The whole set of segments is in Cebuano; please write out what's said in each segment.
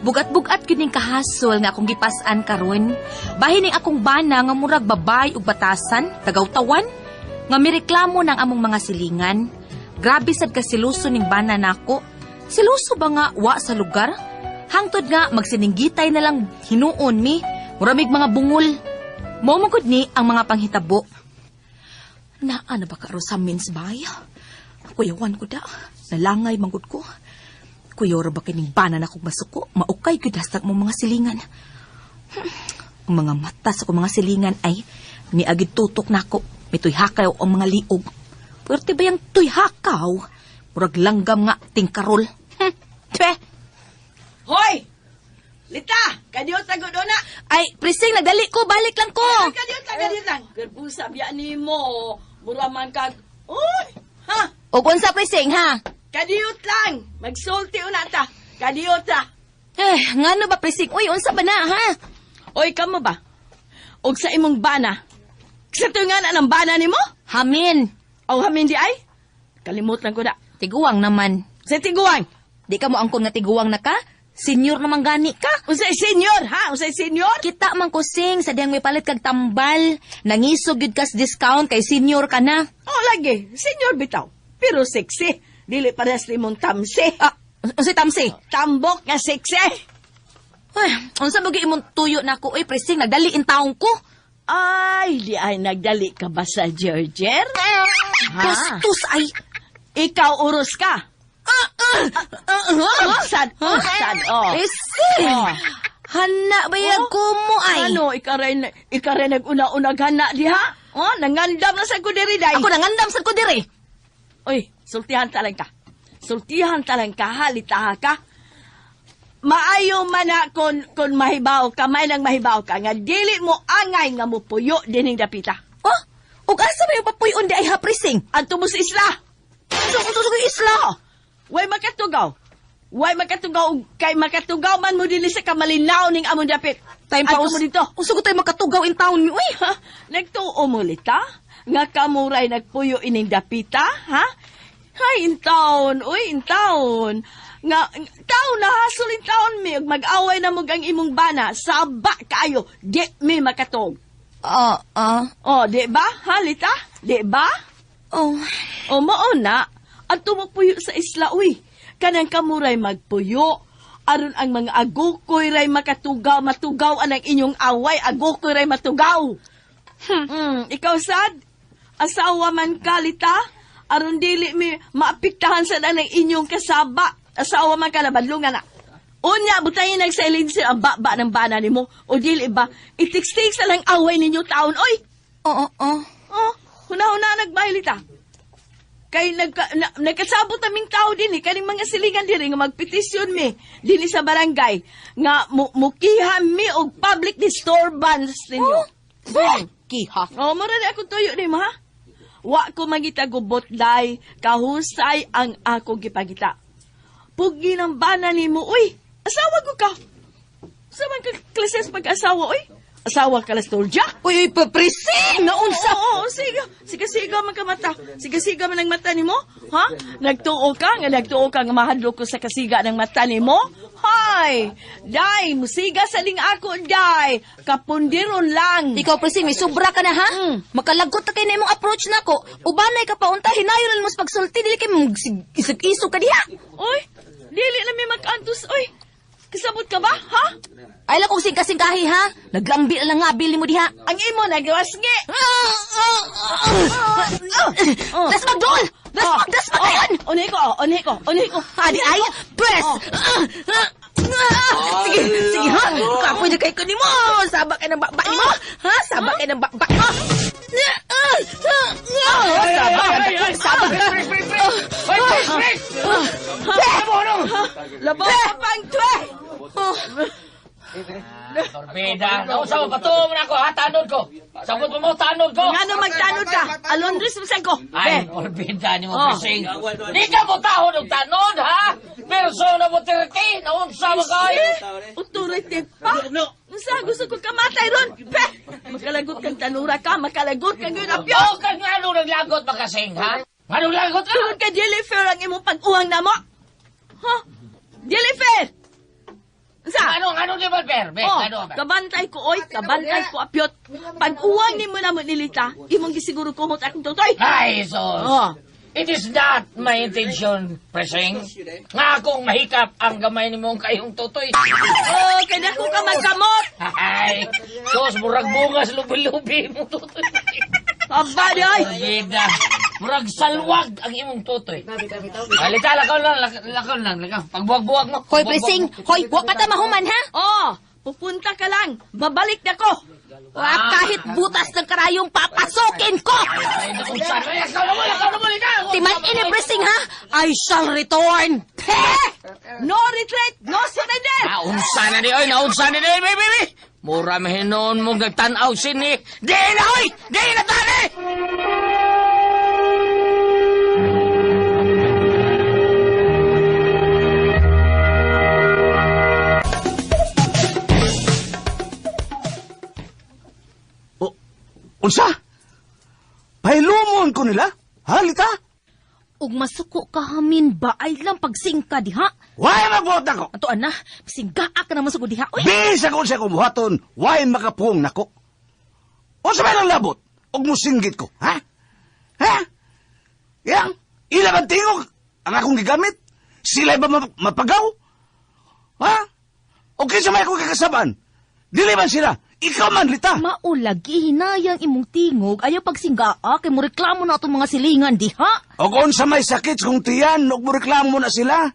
Bugat-bugat gyud ning kahasol nga akong gipas-an karon. Bahin ning akong bana nga murag babay ug batasan, tagawtawan, nga mireklamo ng among mga silingan. Grabe sad ka siluso ning bana nako. Siluso ba nga wa sa lugar? Hangtod nga magsininggitay na lang hinuon mi. Muramig mga bungol. Mao man gud ni ang mga panghitabo. Naa na ba ka sa mins bay? Kuyawan ko da. Nalangay manggod ko. Kuyaw ra ba kining bana na kong masuko? Maukay gyud hastag mo mga silingan. Ang mga mata sa kong mga silingan ay niagid tutok nako. May tuyhakaw ang mga liog. Pwerte ba yung tuyhakaw? Murag langgam nga tingkarol. Twe! Hoy! Lita! Kadiyot sa na! Ay, prising, nagdali ko. Balik lang ko. Kadiyot lang, kadiyot lang! Gerbusa biya nimo. Mura man kag... Uy! Ha? O kung sa prising, ha? Kadiyot lang! Magsulti una ta! Kadiyot ta! Eh, ngano ba prising? Uy, unsa ba na, ha? Oy, kamo ba? Og sa imong bana. Sa tuyo nga na ng bana nimo? Hamin. O hamin di ay? Kalimot lang ko na. Tiguang naman. Sa tiguang. Di ka mo angkon nga tiguang na ka? Senior naman gani ka. Unsay senior, ha? Unsay senior? Kita man ko sing sa diyang may palit kag tambal. Nangisog gyud kas discount kay senior ka na. Oh, lagi. Senior bitaw. Pero sexy. Dili parehas nimong tamsi. Ah, unsay tamsi? Tambok nga sexy. Ay, unsa ba gyud imong tuyo nako oy presing nagdali in taong ko. Ay, di ay nagdali ka ba sa Georger? Ha? Bastos ay. Ikaw uros ka. Ah, ah, ah, ah. Usad, usad, oh. Presing. Oh. Hana ba yung Oh. kumo ay? Ano, ikaray nag-una-unag hana diha? Oh, nangandam na sa kudiri day. Ako nangandam sad ko diri. Uy, sultihan talang ka. Sultihan talang ka, halitaha ka. Maayo man na kon mahibaw ka, may nang mahibaw ka, nga dili mo angay nga mupuyo dining dapita. Oh, ug asa ba yung papuyon di ay ha presing? Anto mo sa isla. Unsa unsa sa isla? Way makatugaw. Way makatugaw og kay makatugaw man mo dinhi sa kamalinaw ning among dapit. Time pa Anto mo dito. Unsa ko tayo makatugaw in town mi? Uy, Ha? Nagtuo mo lita? Nga kamuray nagpuyo ining dapita, ha? Hay, in town, uy, in town. Nga, taon na hasol in town mi, ug mag-away na mo ang imong bana, saba kayo, di mi makatog. Ah, ah. Oh, di ba? Ha, lita? Di ba? Oh. O mao na, at tumupuyo sa isla, uy. Kanang kamuray magpuyo. Aron ang mga agukoy ray makatugaw, matugaw anang inyong away, agukoy ray matugaw. Ikaw sad, asawa man ka, lita, aron dili mi maapektahan sa ng inyong kasaba. Asawa man ka na, badlungan na. Unya, butayin nagsilensi ang baba ng bana nimo. O dili ba, itikstik sa lang away ninyo taon, oy! Oo, oo. Oh, huna-huna nagbahay ta. Kay nagkasabot aming tao din eh, kaning mga silingan diri nga magpetisyon mi dinhi sa barangay nga mukiha mi og public disturbance ninyo. Oh, kiha. Oh, mura na akong tuyo nimo ha. Wa ko mangita gubot day, kahusay ang ako gipagita. Pugi ng bana nimo, uy. Asawa ko ka. Sa man ka klases pag-asawa, uy. Asawa ka las tolja. Uy, uy, papresing! Naunsa! Oo, sige. Sige, sige man ka mata. Sige, sige man ang mata nimo. Ha? Nagtuo ka, nga nagtuo ka nga mahadlok ko sa kasiga ng mata nimo. Hay! Day, musiga sa ling ako, day. Kapundiron lang. Ikaw, presing, may sobra ka na, ha? Makalagot na kay na imong approach nako. Ubanay ka pa, unta, hinayon na mo sa pagsulti. Dili kay mong isog-isog ka diha. Uy, dili na mi mag-antos, uy. Kasabot ka ba, ha? Ay lang kung singka-singkahi, ha? Naglambi na lang nga, bili mo diha. Ang imo nagwasngi. Dasmag dol! Dasmag, dasmag kayon! Unhi ko, oh, unhi ko, unhi ko. Adi ay, press! Sige, sige ha? Kapoy na kay ko nimo. Saba kay ng bakba nimo. Ha? Saba kay ng bakba mo. Saba ka, saba ka. Labaw ka pang twe. Torbida, nausa mo patuo mo na ako, ha? Tanod ko. Sabot mo mo, tanod ko. Ngano magtanod ka? Alondres mo ko. Ay, torbida ni mo, Oh. Prising. Di ka mo tahon og tanod, ha? Persona mo tirki, naunsa mo kay. Authority pa. Unsa gusto ko kamatay ron? Pe! Makalagot kang tanura ka, makalagot kang yun apyo. O kang ano naglagot makasing, ha? Ano lagot ka? Tungod kay dili fair ang imong pag-uwang namo. Ha? Dili fair. Unsa? revolver, be. Oh, Ano ba? kabantay ko, oy, kabantay ko, apyot. Pag uwang ni mo na mo nilita, imong gisiguro kumot akong tutoy. Ay, sus. Oh. It is not my intention, presing. Nga akong mahikap ang gamay ni mong kayong tutoy. Oh, kaya ko ka magkamot. Ay, sus, murag bungas lubi-lubi mo tutoy. Aba, di, oy. Bida, murag salwag ang imong tutoy. Alita, lakaw lang, lakaw lang, lakaw. Pagbuwag-buwag mo. Hoy, presing! Hoy, wa pa ta mahuman, ha? Oh, pupunta ka lang. Babalik na ko. Wa kahit butas ng karayong papasukin ko! Ay, naku, sana. Lakaw na mo, lakaw na mo, lita. Timan ini, presing, ha? I shall return! Heh! No retreat, no surrender. Naunsa na ni, oy, naunsa na ni, baby, baby. Mura mahinoon mong nagtanaw sini. Di na, oy! Di na, tani! O, unsa? Pailumon ko nila? Halita? Ug masuko ka hamin ba ay lang pagsingka diha? Why magbuot nako? Ato ana, singgaa ka naman sa diha. Uy, Bisa kung siya kumuhaton, why makapung nako? Unsa may lang labot? Og musinggit ko, ha? Ha? Yang, ila bang tingog ang akong gigamit? Sila ba mapagaw? Ha? O kinsa may akong kakasaban? Dili man sila, ikaw man lita. Maulagi hinayang imong tingog ayaw pagsinggaa kay mo reklamo na atong mga silingan diha. O kung sa may sakit kung tiyan, og reklamo na sila.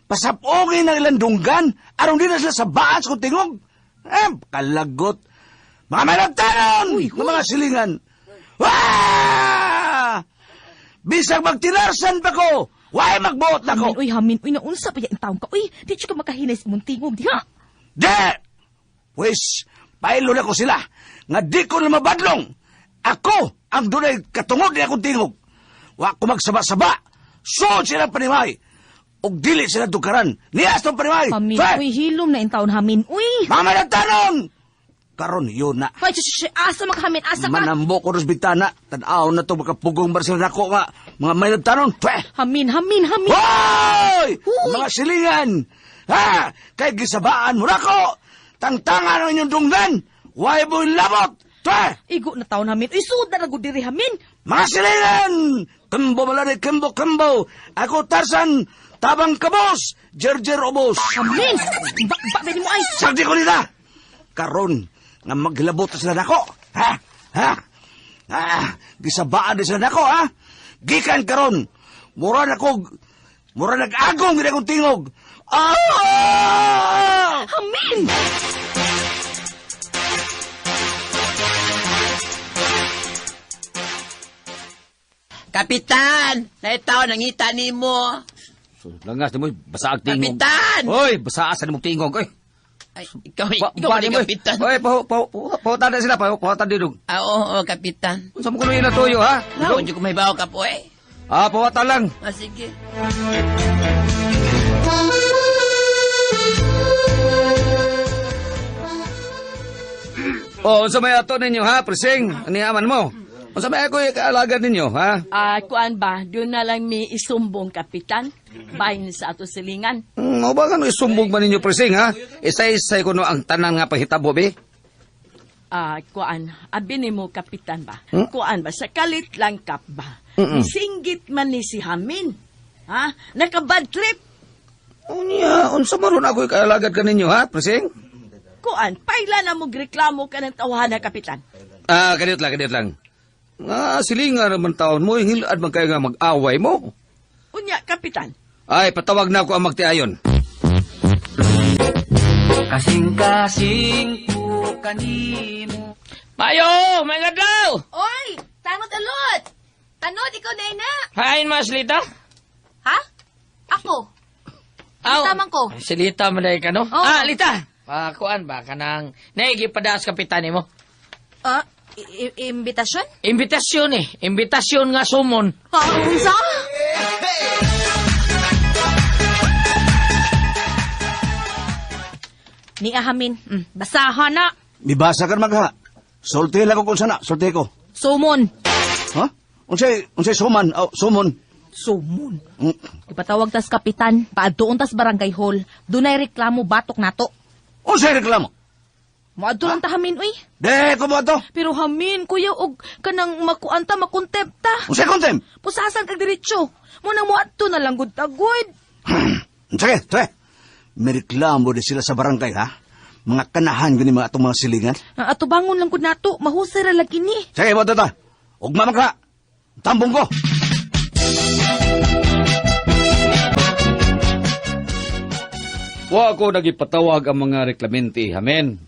Pasapongin ang ilang dunggan, aron di na sila sa baas kung tingog. Eh, kalagot. Mga may nagtanon, ng mga silingan. Wah! Bisag magtinarsan pa ko, why magbuot na ko? Hamin uy, hamin uy, naunsa pa yang taon ka. Uy, di ka makahinay sa imong tingog diha. Di! Pwes, pailo na ko sila, nga di ko na mabadlong. Ako ang dunay katungod ni akong tingog. Wa ko magsaba-saba. Suod sila panimay. Og dili sila dukaran. Nias tong panimay. Hamin Fe! uy, hilom na in taon hamin uy. Mga may nagtanong! Karon yun na. Hoy, shush, shush, asa makahamin, asa ka. Manambo ko ros bintana. Tanaw na to makapugong bar sila nako nga. Mga may nagtanong. Fe! Hamin, hamin, hamin. Hoy! Huy! Mga silingan! Ha! Kay gisabaan mo nako! Tangtangan ang inyong dunggan! Why mo labot? Fe! Igo na taon hamin. Uy, sud na gud diri hamin. Mga silingan! Kembo malari, kembo, kembo! Ako Tarsan, tabang kabos, jerjer obos! Hamin. Ba, ba, ba, mo ay. Sagdi ko nila! Karon, nga maglabot na sila nako! Ha? Ha? Ah, gisabaan na sila nako, ha? Gikan karon, mura na ko, mura nag-agong gid akong tingog. Ah! Hamin. Kapitan! Naitaw, nangita nimo. Langas ni mo, basa ang tingog. Kapitan! Hoy, basa asa ni mong tingog, oy. Ay, ikaw, ikaw ni mo, Kapitan. Oy, pahutan na sila, pahutan didong. Ah, oo, oo, Kapitan. Unsa mo kuno inatuyo, ha? Naon, ko may bawo ka po, eh. Ah, pahutan lang. Ah, sige. Oh, unsa may ato ninyo, ha? Presing, aniaman mo. Unsa may ako kaalagad ninyo, ha? Ah, kuan ba, doon na lang mi isumbong, Kapitan. Bahin sa ato silingan. Mao ba nga no isumbong ba ninyo, presing, ha? Isay-isay ko no ang tanan nga pahitabo, be. Ah, kuan, abi nimo Kapitan ba? Hmm? Kuan ba sa kalit lang kap ba? Mm-mm. Singgit man ni si Hamin. Ha? Naka bad trip. Unya, unsa man ron ako kaalagad ka ninyo, ha, presing? Kuan, paila na mo reklamo ka ng tawhana, Kapitan. Ah, kadiyot lang, kadiyot lang. Nga, silingan naman taon mo, hingilad man kayo nga mag-away mo. Unya, Kapitan. Ay, patawag na ako ang magtiayon. Kasing-kasing ko kanimo. Mayo, may adlaw. Oy, tanod alot. Tanod ikaw na ina. Hain mas lita. Ha? Ako. Aw. Tamang ko. Silita man dahil ka, no? Oo. Ah, lita. Ah, kuan ba kanang naigi padaas kapitan nimo? Ah, imbitasyon? Imbitasyon eh. Imbitasyon nga sumon. Ha, unsa? Ni ahamin. Basahan na. Mibasa ka magha. Sulti lang ko kung sana, sulti ko. Sumon. Ha? Unsay suman? Oh, sumon. Sumon. Mm. Ipatawag tas kapitan, paadtuon tas barangay hall. Dunay reklamo batok nato. Unsay reklamo? Moadto lang ta hamin uy. De, ko mo to. Pero hamin kuya og kanang makuanta makontempta. Unsay kontem? Pusasan kag diretso. Mo nang moadto na lang gud ta gud. Sige, sige. May reklamo di sila sa barangay, ha? Mga kanahan gani mga atong mga silingan. Ang atubangon lang gud nato, mahusay ra lagi ni. Sige, mo ta. Ugma man ka. Tambong ko. Wa ko nagipatawag ang mga reklamente, hamen.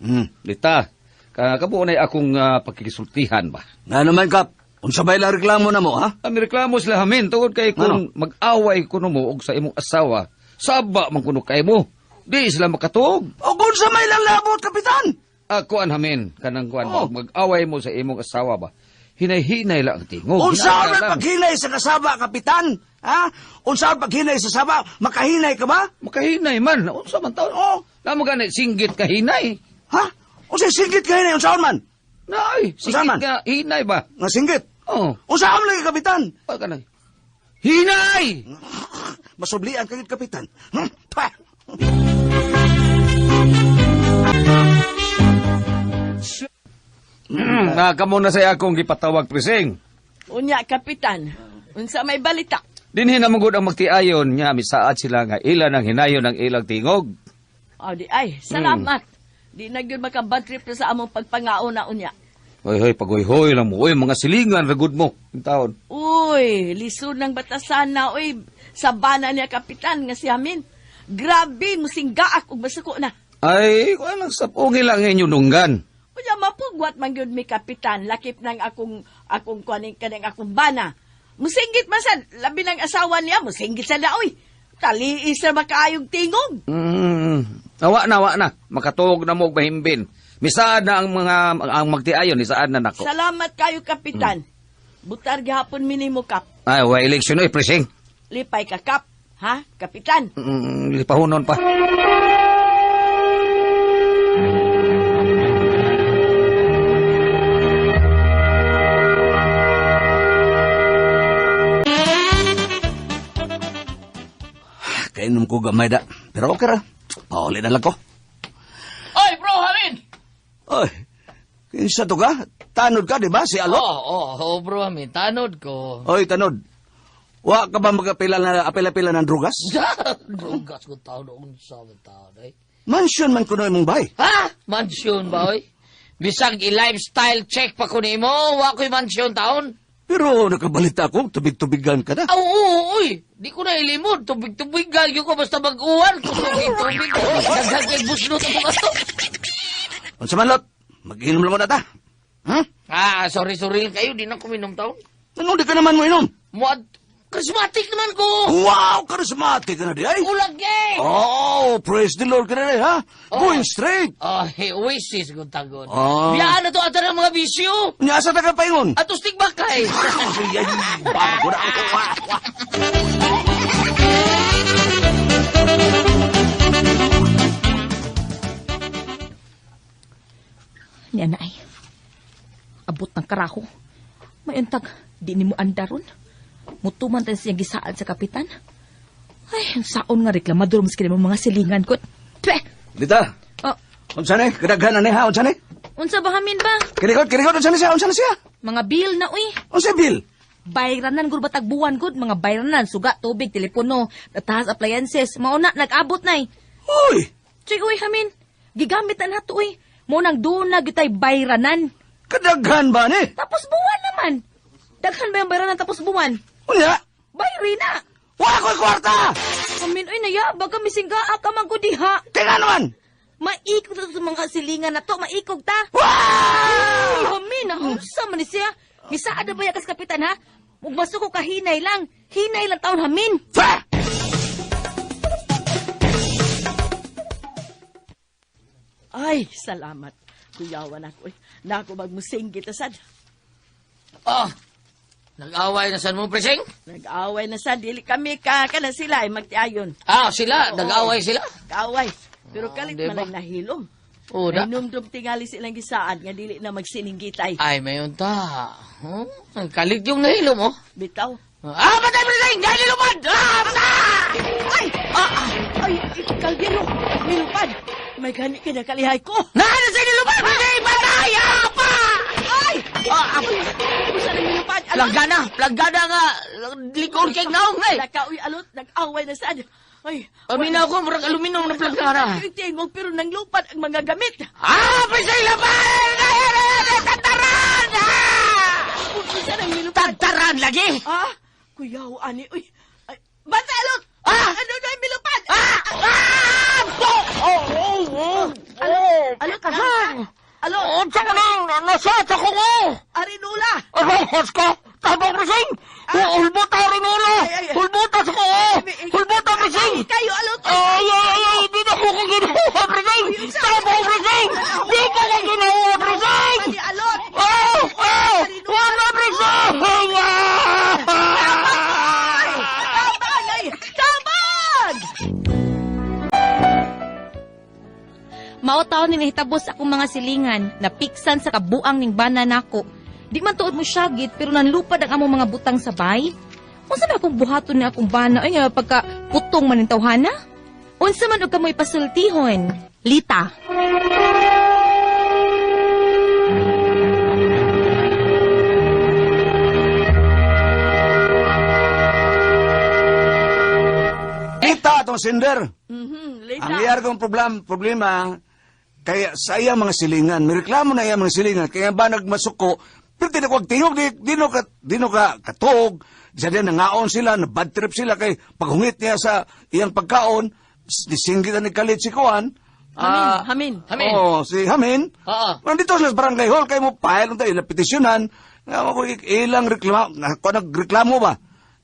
Lita, kamo na akong pakikisultihan ba? Nga naman, Kap. Unsa ba ilang reklamo na mo, ha? Ang reklamo sila hamen tungod kay Ano? kung mag-away kuno mo og sa imong asawa, saba man kuno kay mo. Di sila makatuog. O kung sa may lang labot, Kapitan! Ako an hamen kanang kuan Oh. mag-away mo sa imong asawa ba. Hinay-hinay lang ang tingog. Unsa Hinay man lang. paghinay sa kasaba, Kapitan? Ha? Unsa ang paghinay sa saba? Makahinay ka ba? Makahinay man. Unsa man taon? Oh. Namo gani singgit ka hinay. Ha? Unsa singgit ka hinay? Unsaon man? Nay, Unsa singgit man? ka hinay ba? Nga singgit? Oh, Unsaon lagi, Kapitan? pa kanay. Hinay! Masublian ka gid, Kapitan. Pah! Kamo na sa akong gipatawag presing. Unya, kapitan. Unsa may balita? Dinhi na mong ang magtiayon nga misaad sila nga ilan ang hinayon ang ilang tingog. O di ay, salamat. Di na gyud maka-bad trip na sa among pagpangaon na unya. Hoy hoy pagoy-hoy lang mo. Uy, mga silingan ragud mo yung taon. Uy, lisod ng batasan na, uy, sa bana niya kapitan nga si Amin. Grabe, musinggaak ug masuko na. Ay, kuan lang sapungi lang inyong nunggan. Unya mapugwat man gyud mi kapitan, lakip nang akong akong kuaning kaning akong bana. Musinggit man sad, labi ng asawa niya, musinggit sad na, uy. Taliis na makaayog tingog. Awa na, awa na. Makatuog na mo og mahimbin. Misaad na ang mga ang magtiayon, misaad na nako. Salamat kayo kapitan. Butar gihapon minimo kap. Ay, wa eleksyon oy, presing. Lipay ka kap, ha, kapitan? Lipahunon pa. Kainom ko gamay da. Pero okay ra. Pauli na lang ko. Oy, bro, hamin! Oy, kinsa to ka? Tanod ka, di ba? Si Alok? Oo, oh, bro, hamin. Tanod ko. Oy, tanod. Wa ka ba magapila na apila-pila ng drugas? Drugas ko taon unsa man taon eh. Mansion man kuno imong bay. Ha? Mansyon ba oy? Bisag i-lifestyle check pa ko nimo, wa ko'y mansyon taon. Pero nakabalita ko, tubig-tubigan ka na. Aw, oo, uy. Di ko na ilimod. Tubig-tubig galyo ko basta mag-uwan. Kusog tubig. Daghan kay buslo to ato. Unsa man lot, mag-inom lang mo na ta. Hmm? Ah, sorry, sorry lang kayo. Di na ko minom taon. Anong di ka naman mo inom? Muad, charismatic naman ko. Wow, charismatic ka na di ay. Ulag eh. Oh, praise the Lord ka na di ha. Oh. Going straight. Oh, hey, oasis kung tagon. Ah. Biyaan na to ata ng mga bisyo. Unya asa ta ka paingon? Atos tigbakay. Ay, ay, bago na ako. Wah, wah. Niya na ay. Abot ng karaho. Mayuntag, di ni mo andaron. Mutuman tayo siya gisaad sa kapitan. Ay, ang saon nga reklamador maski mo mga silingan ko. Twe! Lita, Oh, unsa ni? Kadaghan na ni ha, unsa ni? unsa ba hamin ba? Kirikot, kirikot, unsa ni siya, unsa ni siya? Mga bill na uy. Unsa bill? Bayranan gud batag buwan gud mga bayranan suga tubig telepono tahas appliances mauna nag-abot nay. Uy, Tuy uy hamin. Gigamit na nato uy. Mo nang doon na gitay bayranan. kadaghan ba ni? Tapos buwan naman. Daghan ba yung bayranan tapos buwan? Unya, Bayri na. wala ko'y kwarta! Amin, uy, nayabag kami singgaa ka man gud diha. Tingnan naman! Maikog ta sa mga silingan na to, maikog ta. Wow! Uy, hamin, nahunsa man ni siya. Misaad na ba ya kas kapitan, ha? Mugmaso ko ka hinay lang. Hinay lang taon, hamin. Fa! Ay, salamat. Kuyawan ako, uy. Nako magmusinggit sad. Oh, nag-away na san mo, presing? Nag-away na sad, dili kami ka kana sila ay magtiayon. Ah, sila. Nag-away sila. Kaaway. Pero kalit di man ba? lang nahilom. Oh, da. Nahinumdum tingali silang gisaan nga dili na magsininggitay. Ay, mayon ta. Huh? Ang kalit yung nahilom, oh. Bitaw. Ah, patay, presing! Dahil nilupad! Ah, patay! Ay! Ah, ah, ay, kaldero! Nilupad! May gani kay nakalihay ko. Naa na sa nilupad! Patay! Patay! Ah, pa! Ay! Ah, ah, Usa nang nilupad. Alot. Planggana! Planggana nga! Likod kay naong ay! Laka, uy, alot. Nag-away na sad. Ay, Paminaw ko, murag aluminum na planggana. Yung tingog pero nanglupad ang mga gamit. Ah! Pasay laban! Tataran! Ah! Usa nang nilupad. Tataran lagi! Ah, kuyaw, ani, uy. Ay, banta, alot! Ah! Ano na yung milupad? Ah! Ah! Po! Oh! Oh! Oh! Alot, alot, ah! Alot, Unsa ka nang nasa sa ko! arinula! Arahas ka! Tabang rising! Hulbota rin ulo! Ay, ay, ay. Hulbota sa ko! Hulbota rising! Ay, kayo, alot! Ay, ay, ay! Di na ko kaginawa, rising! Tabang rising! Di ko kaginawa, rising! Ani, alot! Oh! Oh! Wala rising! Tabang, ay! Tabang! Mao taon ni nahitabos akong mga silingan, napiksan sa kabuang ning bana nako. Di man tuod mo syagit pero nanlupad ang among mga butang sa bay. Unsa man akong buhaton ni akong bana ay nga pagka putong man ning tawhana? Unsa man og kamoy pasultihon? Lita. Kita atong sender. Lita. Ang iyar kong problema, kaya sa iyang mga silingan, may reklamo na iyang mga silingan, kaya ba nagmasuko, pero di na ko tingog, di no ka katuog, sa diyan nangaon sila, na bad trip sila, kay paghungit niya sa iyang pagkaon, disinggit na ni Kalit si Kuan. Hamin, hamin. Hamin. Oo, si Hamin. Oo. Nandito sila sa barangay hall, kay mo pile tayo, ilang petisyonan, nga ako ilang reklamo, nga ako nagreklamo ba?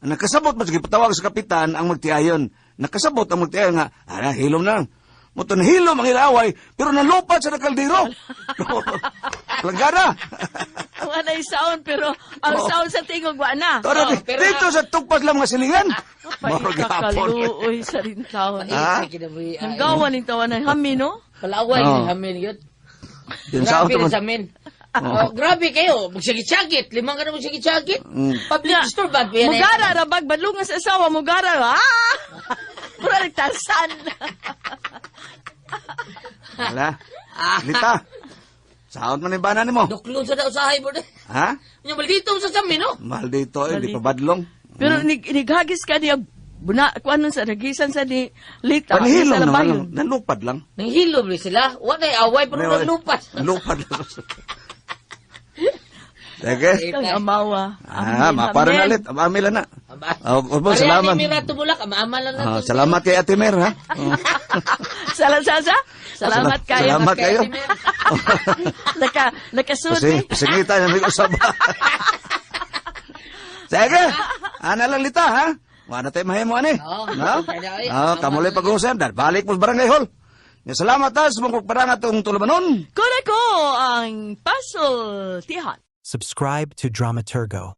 Nakasabot ba, sige, patawag sa kapitan ang magtiayon. Nakasabot ang magtiayon nga, ana, hilom na lang. Muto hilom ang ilaway, pero nalupat sa nakaldero. Langgana. Wala yung sound, pero ang sound sa tingog, wa na. Tara, Oo, pero- dito sa tugpas lang mga silingan. Murag hapon. Pagkakaluoy sa rin taon. Ha? Ang gawa ning tawa ng hamin, no? Palaway Oo. ni Hamin yun. Yun sa Grabe auto na man. sa amin. Oh, grabe kayo. Magsakit-sakit. Limang ka na magsakit-sakit. Public disturbance. pa yan eh. Mugara, rabag, badlungan sa asawa, mugara, ah! Pura nagtasan. Wala. Lita. Saot man yung bana nimo. Duklon sa dausahay mo. Ha? Yung maldito sa samin, no? Mahal dito, eh, di pa badlong. Pero nighagis ka niya, buna, kuan nun sa ragisan sa ni Lita. Panihilom sa naman. labayon. Nalupad lang. Nanghilom rin sila. Wala ay away, pero naglupas. Lupad lang. Sige. Kang amawa. Ah, mapara na ulit. Amila na. Oh, oh, salamat. Pareha ni Mira tumulak, ama-ama lang na. Ah, salamat kay Ate Mer, ha? Oh. Salamat, sa, Salamat kayo. Salamat kayo. Nakasunod. Kasi, pasingita na may usap. Sige. Ana lang lita, ha? Wala tayo mahimo, ani. Oo. No? Kaya, ay, Oh, kamuli pag-usap. Dahil balik mo sa barangay hall. Ya, salamat ha, sa mga parang atong tulumanon. Kuna ko ang puzzle tihan. Subscribe to Dramaturgo.